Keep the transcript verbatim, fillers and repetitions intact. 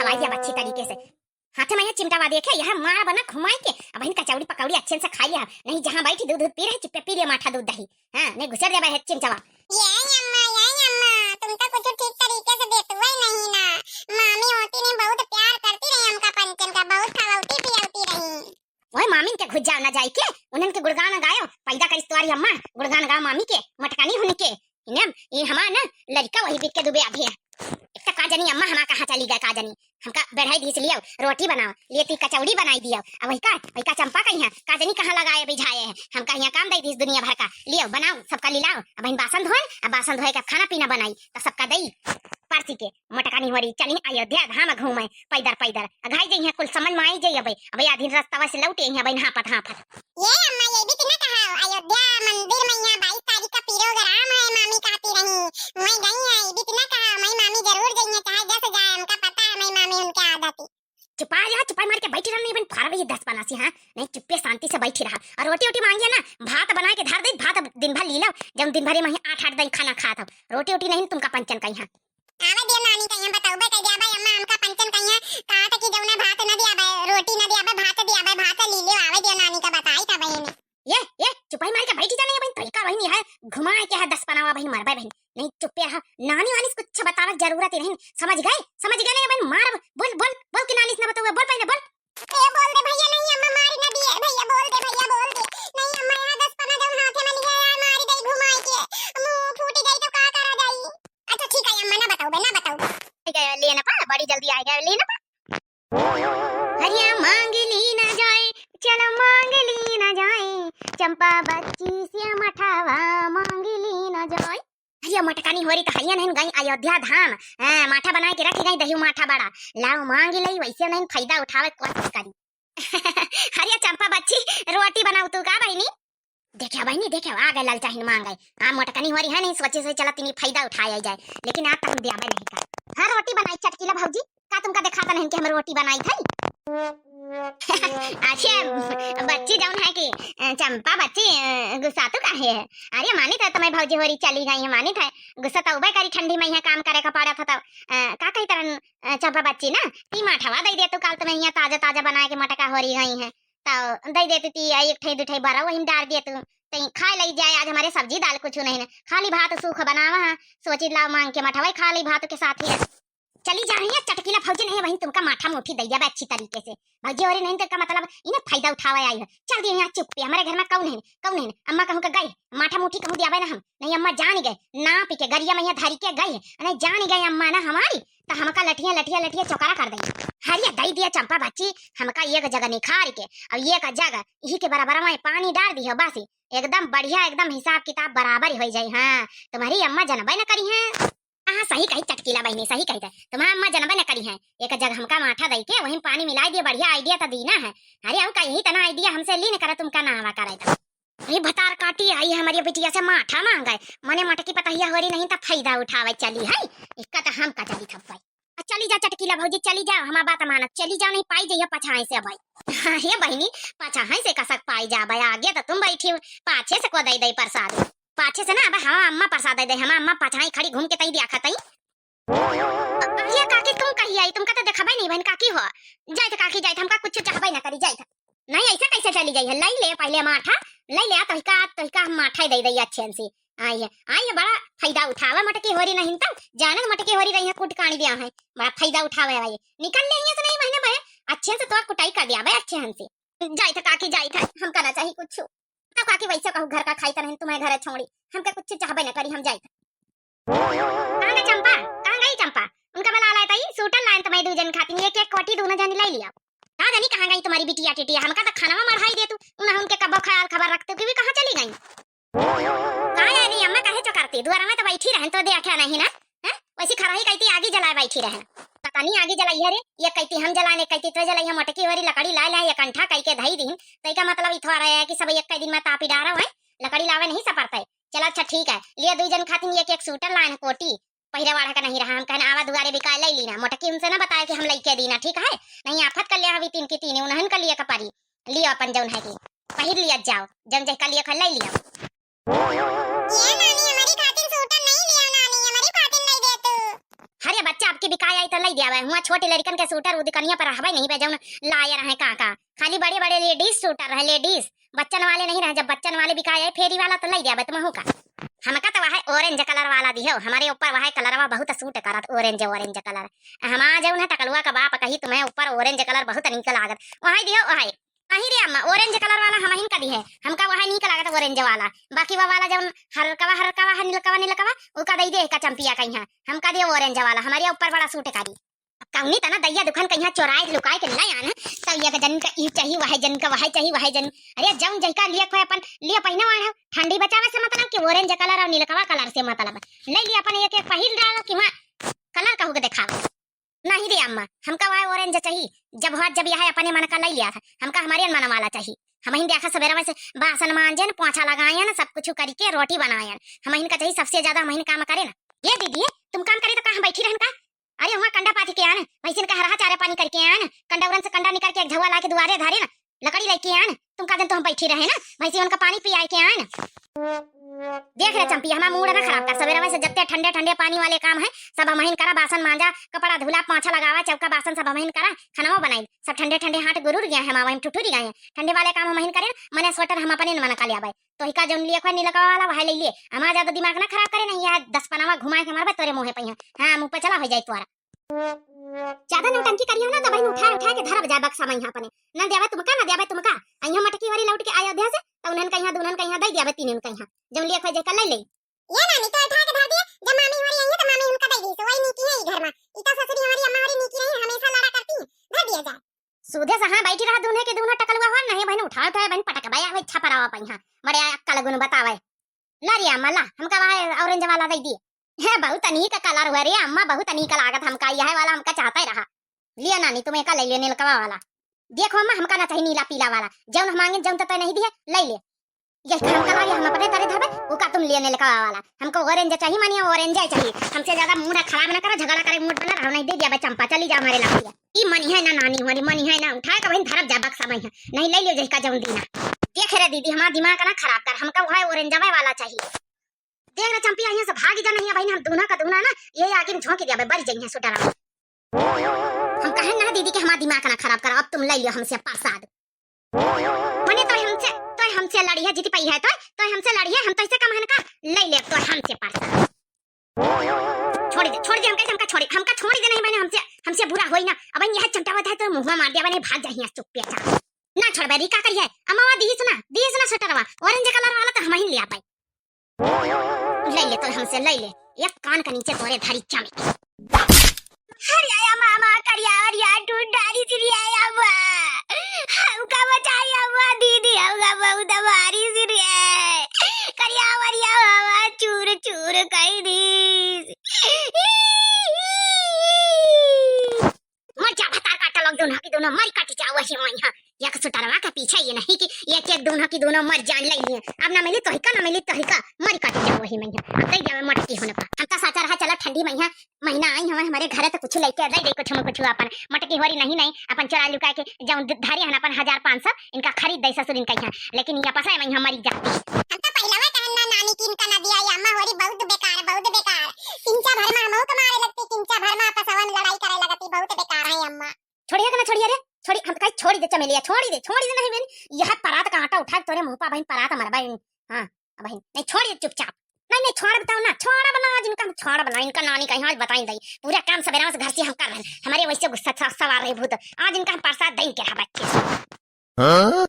चबाई दिया अच्छी तरीके से। हाथे मा यह चिमटावा देखे, यह मार बना घुमाई के, अबहिन कचौड़ी पकौड़ी अच्छे से खाई लिया। नहीं, जहाँ बैठी दूध दूध पी रहे, चुप्पे पी लिया माठा दूध दही। हाँ, नहीं घुसर देबा है चिमटावा। ये अम्मा, ये अम्मा, तुमका कुछ ठीक तरीके से देत हुआ ही नहीं ना। मामी होती नहीं, बहुत प्यार करती रही हमका पंचन का, बहुत खवाती पियाती रही। ओए मामिन के घुस जाओ ना जाई के, उन्हन के गुणगान गायो, पैदा करिस तुआरी अम्मा, गुणगान गाओ मामी के, मटकानी हुन के। इन्हें, ये हमार ना लड़का वही बिक के दुबे आधे है। एक तो का जानी अम्मा हमार कहाँ चली गए, का जानी। हमका बढ़ाई दीस लियो, रोटी बनाओ, लिए ती कचौड़ी बनाई दियो। अब वही का, वही का चंपा कहिया, का जानी कहाँ लगाए बिझाए है। हमका यहाँ काम दे दीस दुनिया भर का, लियो बनाओ, सबका लिलाओ। अब इन बासन धोए, अब बासन धोए के अब खाना पीना बनाई, तो सबका दई परसी के। मोटका निहोरी, चली अयोध्या धाम घूमे, पैदर पैदर। अघाई जइहे, कुल समझ मा आई जाई अबे। अबे आधी रस्ता से लौटे हैं, अबे हाफत हाफत। ये अम्मा, ये भी तो ना कहा, अयोध्या मंदिर में यहाँ बाईस तारीख का प्रोग्राम है, मामी कहती रही। मैं गई है, ये भी तो ना कहा, मैं मामी जरूर जइहे, चाहे जस जाए, हमका पता है, मैं मामी उनके आदत ही। चुपा जा, चुपाई मार के बैठी रहनी, बन फारा भी दस पना सी, हाँ? नहीं, चुप्पे शांति से बैठी रहा। और रोटी वोटी मांगिया ना, भात बनाए के धर दे, भात दिन भर ली लो, जब दिन भर में आठ आठ दिन खाना खात हो। रोटी वोटी नहीं तुमका पंचन कही, हाँ? आवे दियो नानी का यहाँ बताओ बे, कह दिया भाई अम्मा हमका पंचन का यहाँ कहा था कि जौना भात न दिया बे, रोटी न दिया बे, भात दिया बे, भात ली ले, आवे दियो नानी का बताई था बहन। ये, ये, चुपाई मार के बैठी जाने बहन, तरीका बहन ये है, घुमाए के है दस पनावा बहन, मरबे बहन। नहीं चुप्पे रहा, नानी वानी से कुछ बतावे जरूरत ही नहीं, समझ गए, समझ गए नहीं बहन, मार, बोल, बोल, बोल कि नानी से न बतावे, बोल पहले बोल। ए, बोल दे भैया, नहीं अम्मा मारी ना दिए, भैया बोल दे, भैया बोल दे। नहीं अम्मा, यहाँ दस पना जौन हाथे में लिहे यार, मारी दई घुमाई के, मुंह फूट जाई तो का करा जाई? अच्छा ठीक है अम्मा, ना बताओ बे, ना बताओ। ठीक है, लिए ना पा, बड़ी जल्दी आ गया, लिए ना पा। हरिया मांग ली ना जाए, चलो मांग ली ना जाए, चंपा बच्ची से मठावा मांग ली ना जाए। अरे मोटका निहोरी तो हइया नहीं गई अयोध्या धाम, हाँ, माठा बनाए के रखी गई दही माठा बड़ा, लाओ मांग लई, वैसे नहीं फायदा उठावे कोशिश करी। अरे चंपा बच्ची, रोटी बनाऊ तू का बहनी? देखे बहनी, देखे आ गए ललचाहिन मांगे। हाँ, मोटका निहोरी है नहीं, सोचे सोचे चला तिनी फायदा उठाया जाए, लेकिन आज तक हम ब्याबे नहीं कर। हाँ, रोटी बनाई चटकीला भौजी, का तुमका देखाता नहीं कि हम रोटी बनाई थई? अच्छा बच्ची जौन है कि, अ, चंपा बच्ची, अ, गुस्सा तो काहे है? अरे मानी था तुम्हें भौजी होरी चली गई है, मानी था गुस्सा तो उबे करी, ठंडी में यहाँ काम करे का पड़ा था तब, अ, का कही तरन, अ, चंपा बच्ची ना, ती माठवा दे दे तू, काल तुम्हें यहाँ ताजा ताजा बनाए के मोटका होरी गई है, तो दे देती ती एक ठे दू ठे बरा वही में डाल दे तू, तो खाए लई जाए। आज हमारे सब्जी दाल कुछ नहीं है, खाली भात सूख बनावा है, सोची लाओ मांग के मठवा खा लई भात के साथ ही। चली जा रही है चटकीला भौजी, नहीं वहीं तुमका माठा मुठी दे जाबे अच्छी तरीके से। भौजी होरी नहीं तो का मतलब इन्हें फायदा उठावे आई है। चल दिए यहाँ चुप्पे, हमारे घर में कौन है, कौन है? अम्मा कहूँ के गई, माठा मुठी कहूँ दियाबे ना हम। नहीं अम्मा जान गए, नाप के गरिया में यहाँ धरी के गई है। नहीं जान गए अम्मा ना हमारी, तो हमका लठिया लठिया लठिया चौकारा कर दे। हरिया दे दिया चंपा बच्ची, हमका एक जगह निखार के और एक जगह यही के बराबर में पानी डाल दियो बस, एकदम बढ़िया, एकदम हिसाब किताब बराबर हो जाए। हाँ, तुम्हारी अम्मा जनबे न करी है। हाँ, सही कही चटकीला बहनी, सही कही थे। तुम्हारा अम्मा जनबे न करी है। एक जगह हमका माठा दई के वहीं पानी मिलाई दिए, बढ़िया idea तो दीना है। अरे, अउ का यही तना idea हमसे लीन करा, तुमका ना आवा करे तो। ये भतार काटी आई हमारी बिटिया से माठा मांगे। मने मटकी पतहिया होरी नहीं तो फायदा उठावे चली है। इसका तो हमका चली थप्पई। आ, चली जा चटकीला भौजी, चली जा, हमार बात मानत चली जा, नहीं पाई जइया पछाई से भाई। हाँ, ये बहनी, पछाई से कसक पाई जा भाई, आगे तो तुम बैठी हो, पाछे से को दे दे प्रसाद। पाछे से ना, अब हम अम्मा प्रसाद दे दे, हम अम्मा पछाई खड़ी घूम के तई दिया खतई। अरे काकी, तुम कही आई, तुमका तो देखबे नहीं बहन, काकी हो। जाइत काकी, जाइत, हमका कुछ चाहबे ना करी, जाइत। नहीं, ऐसे कैसे चली जाई है? लई ले पहले माठा, लई ले, तोहिका, तोहिका हम माठा ही दे दई अच्छे से। आई है, आई है, बड़ा फायदा उठावे मटकी होरी नहीं तो, जानत मटकी होरी रही है, कूट कानी दिया है, बड़ा फायदा उठावे भाई। निकल ले यहाँ से नहीं बहने भाई, अच्छे से तो कुटाई कर दिया भाई, अच्छे हन से। जाइत काकी, जाइत है, हमका ना चाहिए कुछ। तो काकी वैसे कहू, घर का खाई तो नहीं, तुम्हें घर छोड़ी, हमके कुछ चाहबे न करी, हम जाइत। कहाँ गई चंपा? कहाँ गई चंपा? उनका बला लाए तई, सूटर लाइन तुम्हें दू जन खातिर, एक एक कोटी दोनों जन ले लिया। कहाँ जानी कहाँ गई तुम्हारी बिटिया टिटिया, हमका तो खाना में मढ़ाई दे तू, उन्हें उनके कब्बो ख्याल खबर रखते कि भी कहाँ चली गई। कहाँ जानी अम्मा, काहे चो करती, दुआरा में तो बैठी रहन तो देखा नहीं ना, हैं? वैसी खराही कहती आगी जलाए बैठी रहन। पता नहीं आगी जलाई है रे, ये कहती हम जलाने, कहती तो जलाई, हम मटकी होरी लकड़ी लाए लाए, एक अंठा कई के धई दीन, तो का मतलब इथवा रहे है कि सब एक कई दिन में तापी डारा है, लकड़ी लावे नहीं सपरते। चला अच्छा ठीक है, लिए दुई जन खातिन एक एक सूटर लाइन कोटी, पहिरे वाला का नहीं रहा, हम कहन आवा दुआरे बिकाए ले लीना, मोटकी उनसे ना बताए कि हम लइके दीना, ठीक है? नहीं आफत कर लिया हवी तीन की तीन, उन्हन कर लिए कपारी, लियो अपन जौन है कि पहिर लिया जाओ, जौन जह का लिए खा ले लियो। ये नानी, हमारी खातिन सूटर नहीं लिया नानी, हमारी खातिन नहीं दे तू। अरे बच्चा, आपकी बिकाए आई तो लइ द्याबे। हुआँ छोटे लड़िकन के सूटर उ दुकनिया पर रहबे नहीं बे, जौन लाए रहे का का। खाली बड़े बड़े लेडीज सूटर रहे, लेडीज। बच्चन वाले नहीं रहे, जब बच्चन वाले बिकाए फेरी वाला तो लइ द्याबे तुमहू का। हमका तो वह ऑरेंज कलर वाला दिहो, हमरे ऊपर वह कलरवा बहुत सूट करत, ऑरेंज, ऑरेंज कलर। हमार जौन है टकलुआ का बाप कही तुम्हें ऊपर ऑरेंज कलर बहुत नीक लागत, वही दिहो वही। अही रे अम्मा, ऑरेंज कलर वाला हमहिन का दिहे, हमका वह नीक लागत ऑरेंज वाला। बाकी वह वाला जौन हरकवा हरकवा है, नीलकवा नीलकवा, उका दइ दे का चंपिया कइहाँ। हमका दिहे ऑरेंज वाला, हमरे ऊपर बड़ा सूट करी। अब कौनी तना दैया दुखन कइहाँ चोराए लुकाए के लइ आन, तब ये जन का ई चाही, वह जन का वह चाही, वह जन। अरे जौन जइका लिए खोए अपन लिए पहिने वाला, ठंडी बचावे से मतलब कि ऑरेंज कलर और नीलकवा कलर से मतलब। लइ लिए अपन एक एक पहिर डालो कि वहाँ कलर कहू के देखावे। नहीं रे अम्मा, हमका वह ऑरेंज चाही। जब हट जब यह अपने मन का लइ लिया था, हमका हमरे मन वाला चाही। हमहिन देखा सबेरवा से बासन मांजेन, पोछा लगाएन, सब कुछ करिके रोटी बनाएन। हमहिन का चाही सबसे ज्यादा हमहिन काम करेन। ये दीदी, तुम काम करे तो कहाँ बैठी रहन का? अरे हुआँ कंडा पाथि के आन, भैंसिन का हरहा चारे पानी करिके आन, कंडौरन से कंडा निकाल के एक झौआ ला के दुआरे धरेन, लकड़ी लइके आन, तुम का दिन तो हम बैठी रहे ना, भैंसिन का पानी पियाए के आन। देख रे चंपी, हमार मूड ना खराब कर। सबेरवा से जत्ते ठंडे ठंडे पानी वाले काम है, सब हमहिन करा, बासन मांजा, कपड़ा धुला, पोछा लगावा, चौका बासन सब हमहिन करा, खानवा बनाई, सब ठंडे ठंडे हाथ गुरुर गया है, हमार वहीं ठुठुरी गए हैं। ठंडे वाले काम हमहिन करे, मने स्वेटर हम अपने मन का ले आवे। तोहिका जौन लिए खोए नीलकवा वाला, वह लइ ले। हमार ज्यादा दिमाग ना खराब करे, नहीं यह दस पनावा घुमाए के मारबे तोरे मुँहे पे। हाँ, मुँह पे चला हो जाए तोरा। ज्यादा नौटंकी करियो ना, तो बहिन उठा उठा के धरब जा बक्सा में यहाँ अपने। ना द्याबे तुमका, ना द्याबे तुमका। अइहाँ मटकी वाली लौट के अयोध्या से, तो उन्हन कइहाँ, दुन्हन कइहाँ, दइ द्याबे तीनन कइहाँ। जौन लिए खोए जेकर लइ ले। ये नानी तो उठा के धर दिए, जब मामी हमारी आई है तो मामी उनका दइ दी, तो वही नीकी है ई घर में। ई तो ससुरी हमारी अम्मा हमारी नीकी रही, हमेशा लड़ा करती, धर दिया जाए। सूधे से हाँ बैठी रहा, दून्हे के दून्हा टकलुआ हो, नहीं बहिन उठा उठा बहिन पटक बया भाई छपरावा पइहाँ। बड़े अक्कल गुण बतावे। ला रे अम्मा ला, हमका वह ऑरेंज वाला दइ दिए। है बहुत नीक कलर हुआ रे अम्मा, बहुत नीक लागत हमका, यह वाला हमका चाहता ही रहा। लिया नानी, तुम एका लइ ले नीलकवा वाला। देखो अम्मा, हमका ना चाही नीला पीला वाला, जौन हम मांगे जौन तो तय नहीं दिए, लइ ले। यही काम करा, ये हम अपने तरे धरबे, उका तुम लिए नीलकवा वाला। हमको ऑरेंज चाही, मानिए ऑरेंज चाही। हमसे ज्यादा मूड खराब ना करो, झगड़ा करे मूड बना रहो, नहीं दे दिया बे चंपा, चली जा हमारे लातिया। ई मनी है ना नानी, हमारी मनी है ना, उठाए का बहिन धरब जा बक्सा में है। नहीं लइ लियो जहिका जौन दीना। देख रे दीदी, हमार दिमाग ना खराब कर, हमका वह ऑरेंजवे वाला चाही। देख रे चंपी, यहाँ से भागी जा, नहीं बहिन हम दूना का दूना ना, ये आगे में झोंक दिया बे, बरी जइहे सुटरा। हम कहे ना दीदी कि हमार दिमाग ना खराब करो, अब तुम लइ लियो हमसे प्रसाद। मने तो हमसे, तो हमसे लड़ी है, जीती पई है तो, तो हमसे लड़ी है, हम तो ऐसे कम है ना का, लइ ले तो हमसे प्रसाद। छोड़ी दे, छोड़ी दे, हमका, हमका छोड़ी, हमका छोड़ी दे, नहीं बहिन हमसे, हमसे बुरा होई ना। अब यह चमटावत है तो मुँह में मार दिया बहिन, भाग जाइए चुप्पे चाप। ना छोड़बे री, का करिए? अम्मा वा दीस ना, दीस ना स्वेटरवा, ऑरेंज कलर वाला तो हमहिन लिया पाई। लइ ले तो हमसे, लइ ले। एक कान के नीचे तोरे धरी चमकी। अरे आया मामा, करिया वरिया टूट डारी सी रे आया हुआ। हमका बचाई अम्मा दीदी, हमका बहुत मारी सी रे। करिया वरिया मामा चूर चूर कई दी। मर जा भतार काटा लोग, दोनों की दोनों मरी काटी जाओ वही वहीं। हाँ, एक सुटरवा के पीछे ये नहीं कि एक एक दोनों की दोनों मर जान लइ लिए। अब ना मिली तोहिका, ना मिली तोहिका, मरी काटी जाओ वही में। अब दइ जावे मटकी होने का। हम तो साचा रहा, चला ठंडी में यहाँ महीना आई हमें, हमारे घरे तो कुछ लइके दइ दे, कुछ में कुछ अपन मटकी होरी नहीं, नहीं, अपन चोरा लुका के जौन ध-, धरे हन अपन हजार पाँच सौ, इनका खरीद दे ससुर इनका यहाँ। लेकिन ये पसाए में यहाँ मरी जाती। हम तो पहले वह कहन ना नानी की इनका ना दिया, ये अम्मा होरी बहुत बेकार, बहुत बेकार। किंचा भर में हमहू के मारे लगती, किंचा भर में आपस में लड़ाई करे लगती, बहुत बेकार है अम्मा। छोड़िए के ना, छोड़िए रे, छोड़ी, हम कहीं छोड़ी दे चमेलिया, छोड़ी दे, छोड़ी दे नहीं बहन, यह परात का आटा उठा के तोरे मुँह पा बहन, परात मरबा बहन। हाँ, अब बहन, नहीं छोड़ी दे चुपचाप। नहीं, नहीं, छोड़ बताओ ना, छोड़ बना आज इनका, हम छोड़ बना, इनका नानी का यहाँ आज बताई दई। पूरा काम सवेरा से घर से हम कर रहे हैं। हमारे वैसे गुस्सा सा-, सवार रहे भूत। आज इनका हम प्रसाद दई के रहा बच्चे। हाँ?